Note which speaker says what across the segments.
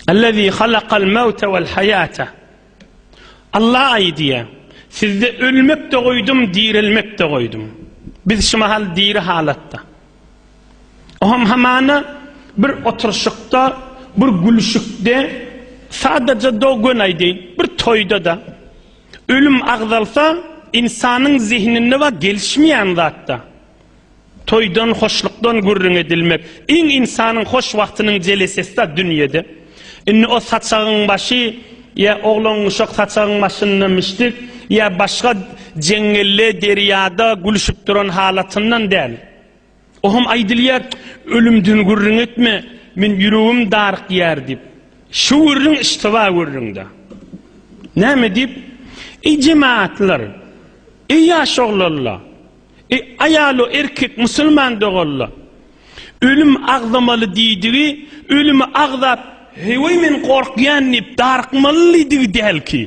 Speaker 1: Ellezî halakal mewte vel haýate. Allah aýdýar, Sizde ölmek-de goýdum, direlmek-de goýdum. Biz şu mahal diri halatda. Oňam hamana bir oturyşykda, bir gülüşikde, sadaja do gön aýdaýyn, bir toýda-da ölüm agzalsa, ynsanyň zehninde bar gelişmeýän zatda. Toýdan, hoşlukdan gürrüň edilmek, iň ynsanyň hoş wagtynyň jelesesi-da dünýede. Indi o saçagyň başy, ýa oglan-uşak saçagyň başynda mişdik, ýa başga jeňňelde, derýada gülüşip duran halatyndan däl. Oňam aýdylýar, Ölümden gürrüň etme, men ýüregim darykýar diýip. Şu gürrüň iştiba gürrüň-dä. Näme diýip? Eý jemagatlar! Eý ýaş oglanlar! Eý aýal-u erkek musulman doganlar! Ölüm agzamaly diýdigi, ölümi agzap, heý-weý men gorkýan diýip darykmaly diýdigi däl ki.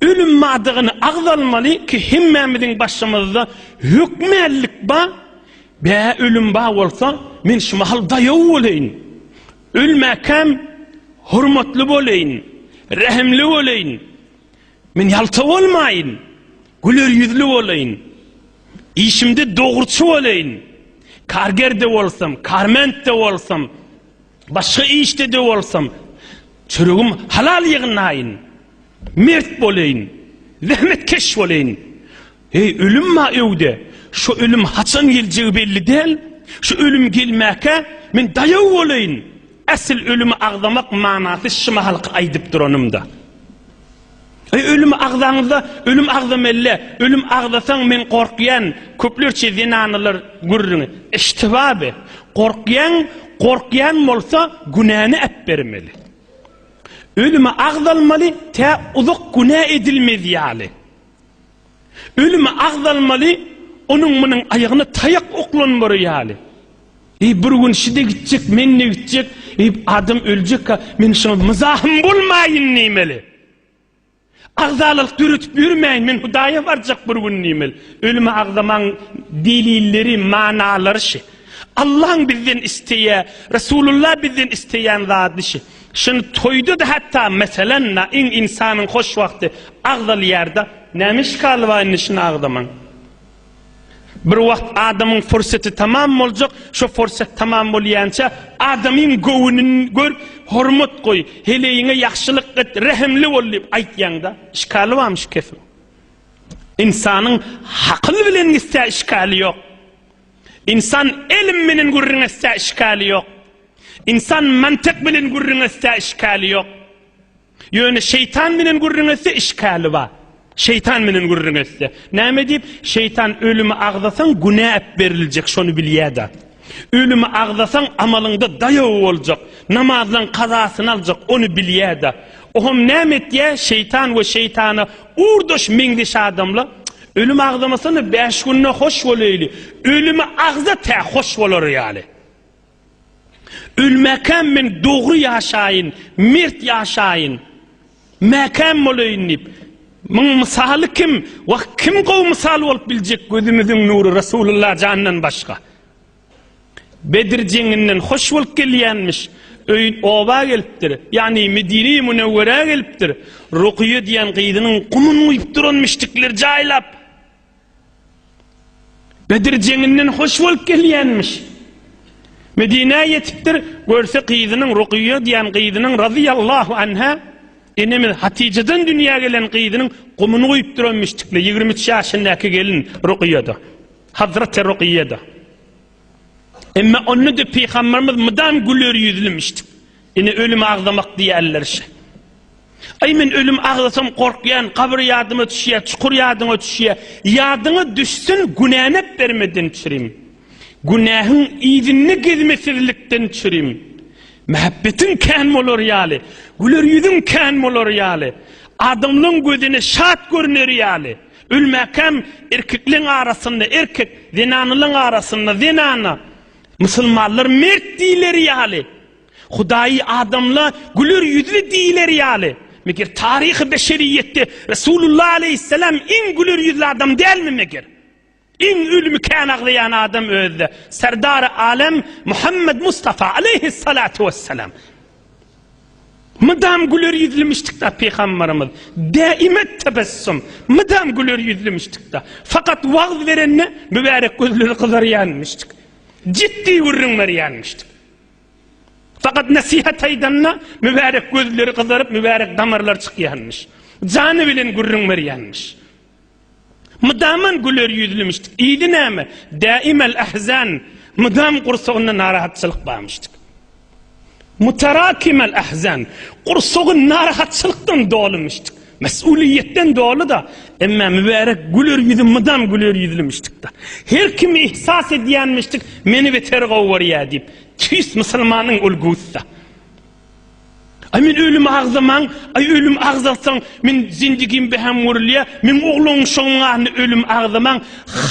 Speaker 1: Ölüm madygyny agzalmaly ki hemmämiziň başymyzda hökmänlik ba, bä ölüm ba bolsa men şu mahal daýaw boleýin. Ölmäkäm hormatly boleýin, rehimli boleýin. Men ýalta bolmaýyn, güler ýüzli bolaýyn. Işimde dogruçy bolaýyn. Karger-de bolsam, karment-de bolsam, başga işde-de bolsam, çöregim halal ýygnaýyn. Mert bolaýyn, zähmetkeş bolaýyn. Eý, ölüm ma öwde, şo ölüm haçan geljegi belli däl. Şu ölüm gelmäkä, men daýaw bolaýyn. Äsl ölümi agzamak manasy şu mahalky aýdyp duranymda. Eý, ölümi agzaňyzda, ölüm agzamelle, ölüm agzasaň men gorkýan, köplerçe zenanalar gürrüňi, iştiba be. Gorkýaň, gorkýan bolsa günäni äpbermeli. Ölümi agzalmaly, tä uzak günä edilmez ýaly. Ölümi agzalmaly, onuň-munuň aýagyna taýak oklan bory ýaly. Eý, bir gün şi-de gitjek, men-de gitjek, eý, adam öljek-ä, men şoňa myzahym bolmaýyn diýmeli. Agzalalyk döredip ýörmäýin, men Hudaýa barjak bir gün diýmeli. Ölümi agzamaň delilleri, manalary şi. Allaň bizden isleýä, Resulullah bizden isleýän zady şi. Şuny toýda-da hatda meselem-da iň ynsanyň hoş wagty agzalýar-da, näme işgali bar indi şuny agzamaň? Bir wagt adamyň furseti tamam boljak, şo fursat tamam bolýança adamyň göwnüni gör, hormat goý, heleýiňe ýagşylyk et, rehimli bol diýip aýtýaň-da, işgali barmy şu kesiň? Ynsanyň hakyl bilen gitse işgali ýok. Ynsan elm bilen gürrüň etse işgali ýok. Ynsan mantyk bilen gürrüň etse işgali ýok. Ýöne şeýtan bilen gürrüň etse işgali bar. Şeýtan bilen gürrüň etse. Näme diýip? Şeýtan ölümi agzasaň günä beriljek şony bilýär-de. Ölümi agzasaň amalyňda daýaw boljak. Namazlaň kazasyny aljak ony bilýär-de. Oňam näme etýär? Şeýtan we şeýtana ugurdaş meňzeş adamlar Ölüm agzamasana bäş günde hoş boleýli. Ölümi agza tä hoş bolar ýaly. Ölmäkäm men dogry ýaşaýyn, mert ýaşaýyn. Mäkäm boleýin diýip. Muň mysaly kim? Wah kim gowy mysal bolup biljek gözümiziň nury Resulullah jandan başga. Bedir jeňinden hoş bolup gelýänmiş. Öý oba gelipdir. Ýagny Medine-i Münewwerä gelipdir. Rukyýe diýen gyzynyň gumuny guýup duranmyşdyklar jaýlap. Bedir jeňinden hoş bolup gelýänmiş. Medinä ýetipdir, görse gyzynyň Rukyýe diýen gyzynyň razyýallahu anha enemiz Hatyjadan dünýä gelen gyzynyň gumuny guýup duranmyşdyklar. 23 ýaşyndaky gelin Rukyýe-de. Hazreti Rukyýe-de. Emma onda-da pygamberimiz mydam güler ýüzlümişdi. Ine ölümi agzamak diýýärler şe. Aý men ölüm agzasam gorkýan, gabyr ýadyma düşýär, çukur ýadyňa düşýär. Ýadyňa düşsün günäni bermeden çürim. Günähiň yzynda gezmesizlikden çürim. Mähebbetiň kän bolar ýaly, güler ýüzüň kän bolar ýaly, adamlaň gözüne şat görner ýaly. Ölmäkäm erkekleň arasynda erkek, zenanalaň arasynda zenana, musulmanlar mert diýleri ýaly, Hudaýy adamla güler ýüzli diýleri ýaly, meger taryhy beşeriýetde Resulullah aleýhissalam iň güler ýüzli adam dälmi meger? Iň ölümi kän agzaýan adam özde, Serdary alem Muhammed Mustafa aleýhissalatu wessalam. Mydam güler ýüzlümişdik-da pygambarymyz. Däimet tebessum. Mydam güler ýüzlümişdik-da. Fakat wagz berende mübärek gözleri gyzarýanmyşdyk. Ciddi gürrüň berýänmişdik. Fakat nesihat aýdanda mübärek gözleri gyzaryp, mübärek damarlar çykýanmyş. Jany bilen gürrüň berýänmiş. Mydaman güler ýüzlümişdik. Yzy näme? Däimel ahzan. Mydam gursagynda narahatçylyk barmyşdyk. Mutarakimel ahzan. Gursagy narahatçylykdan dolumyşdyk. Mesuliýetden doly-da. Emma mübärek güler ýüzi mydam güler ýüzlümişdik-de. Her kim ihsas edýänmişdik, meni beter gowy görýär diýip. Tüýs musulmanyň ulgusy-da. Aý men ölüm agzamaň, aý ölüm agzalsaň, men zindigim beham görülýä, meň ogluň şoň ahyny ölüm agzamaň,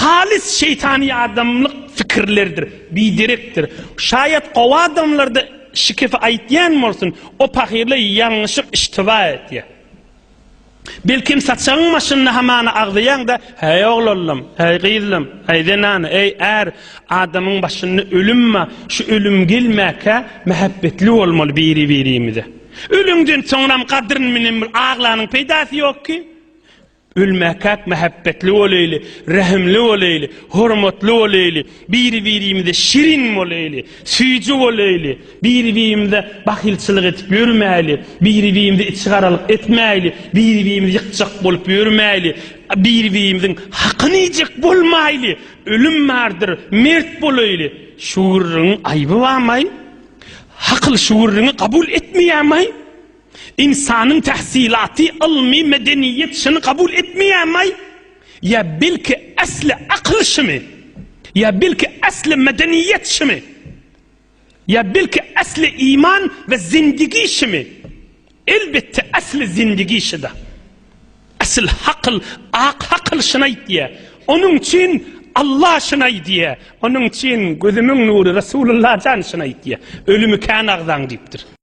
Speaker 1: halys şeýtany adamlyk pikirlerdir, biderekdir. Şaýat gowy adamlarda şikefi aýtýan bolsun, o pahyrlar ýalňyşyp iştiba etýä. Belkem saçagyň başynda hamana agzaýaň-da, Häý oglanlam, häý gyzlam, häý zenan, eý är, adamyň başynda ölüm bar, şu ölüm gelmäkä mähebbetli bolmaly biri-birimize. Öleňden soňram gadyryn bilen bir aglanyň peýdasy ýok ki. Ölmäkäk mähebbetli bolaýly, rehimli bolaýly, hormatly bolaýly, biri-birimize şirin bolaýly, süýji bolaýly. Biri-birimize bahylçylyk edip ýörmäýli, biri-birimize içigaralyk etmäýli, biri-birimizi ýykjak bolup ýörmäýli, biri-birimiziň hakyny iýjek bolmaýly, ölüm bardyr, mert bolaýly. Şu gürrüňiň aýby barmaý? Hakyl şu gürrüňi kabul etmeýärmaý? Ynsanyň tähsilaty, ylmy, medeniýet şuny kabul etmeýärmaý? Ýa belki äsli akyl şumy? Ýa belki äsli medeniýet şumy? Ýa belki asly iman we zindigi şimi? Elbetde asly zindigi şida. Asyl hakyl, ak hakyl şyny aýtýa. Onuň üçin Allah şyny aýdýa. Onuň üçin gözümiň nury Resulullah jan şyny aýtýa. Ölümi kän agzaň diýipdir.